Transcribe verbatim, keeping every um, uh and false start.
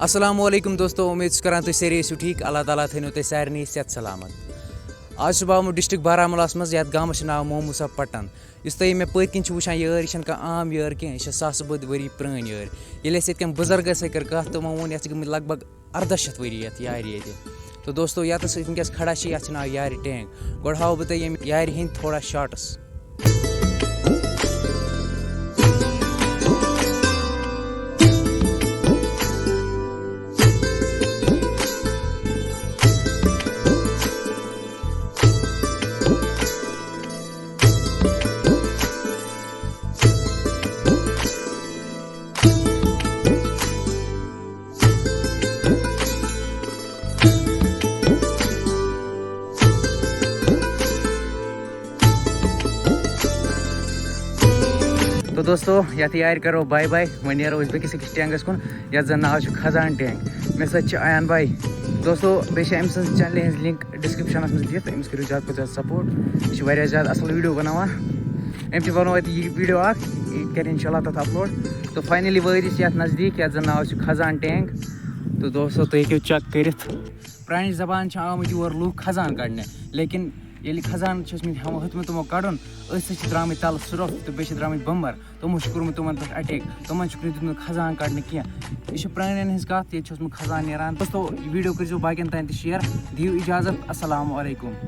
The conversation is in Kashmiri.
السلام علیکم دوستو، امید چھُس کران تُہۍ سٲری ٲسِو ٹھیٖک۔ اللہ تعالیٰ تھٲینو تۄہہِ سارنٕے صحت سلامت۔ آز چھُس بہٕ آمُت ڈسٹرکٹ بارہمولاہس منٛز، یتھ گامس چھُ ناو موموسا پٹن۔ یُس تُہۍ مےٚ پٔتۍ کِنۍ چھِو وٕچھان یٲر، یہِ چھَنہٕ کانٛہہ عام یٲر کینٛہہ، یہِ چھےٚ ساسہٕ بٔدۍ ؤری پرٛٲنۍ یٲر۔ ییٚلہِ اَسہِ ییٚتہِ کٮ۪ن بُزرگن سۭتۍ کٔر کَتھ، تِمو ووٚن یَتھ چھِ گٔمٕتۍ لگ بگ اَرداہ شیٚتھ ؤری یَتھ یارِ ییٚتہِ۔ تہٕ دوستو، یَتَس أسۍ وٕنکیٚس کھڑا چھِ، یَتھ چھِ ناو یارِ ٹینٛگ۔ گۄڈٕ ہاوو بہٕ تۄہہِ ییٚمہِ یارِ ہِنٛدۍ تھوڑا شاٹٕس۔ تو دوستو، یَتھ یارِ کَرو باے باے، وۄنۍ نیرو أسۍ بیٚکِس أکِس ٹینٛگَس کُن، یَتھ زَن ناو چھُ خزان ٹینٛگ۔ مےٚ سۭتۍ چھِ ایان باے۔ دوستو، بیٚیہِ چھِ أمۍ سٕنٛز چینلہِ ہِنٛز لِنک ڈِسکرٛپشَنَس منٛز دِتھ، أمِس کٔرِو زیادٕ کھۄتہٕ زیادٕ سپوٹ۔ یہِ چھِ واریاہ زیادٕ اَصٕل ویٖڈیو بَناوان۔ أمۍ تہِ بَنوو اَتہِ یہِ ویٖڈیو اَکھ، یہِ کَرِ اِنشاء اللہ تَتھ اَپلوڈ۔ تہٕ فاینٔلی وٲتۍ أسۍ یَتھ نزدیٖک، یَتھ زَن ناو چھُ خزان ٹینٛگ۔ تہٕ دوستو، تُہۍ ہیٚکِو چیک کٔرِتھ۔ پرٛانہِ زمانہٕ چھِ آمٕتۍ یور لُکھ خزان کَڑنہِ، لیکن ییٚلہِ خزان چھِ ٲسمٕتۍ ہٮ۪وان، ہیوٚتمُت تِمو کَڑُن، أتھۍ سۭتۍ چھِ درٛامٕتۍ تَلہٕ سۄرپھ تہٕ بیٚیہِ چھِ درٛامٕتۍ بۄمبَر۔ تِمو چھُ کوٚرمُت تِمَن پٮ۪ٹھ اَٹیک، تِمَن چھُکھ نہٕ دیُتمُت خزان کَڑنہٕ کینٛہہ۔ یہِ چھِ پرٛانٮ۪ن ہِنٛز کَتھ، ییٚتہِ چھُ اوسمُت خزان نیران۔ دوستو، یہِ ویٖڈیو کٔرۍزیو باقیَن تام تہِ شِیَر۔ دِیِو اِجازت، السلام علیکم۔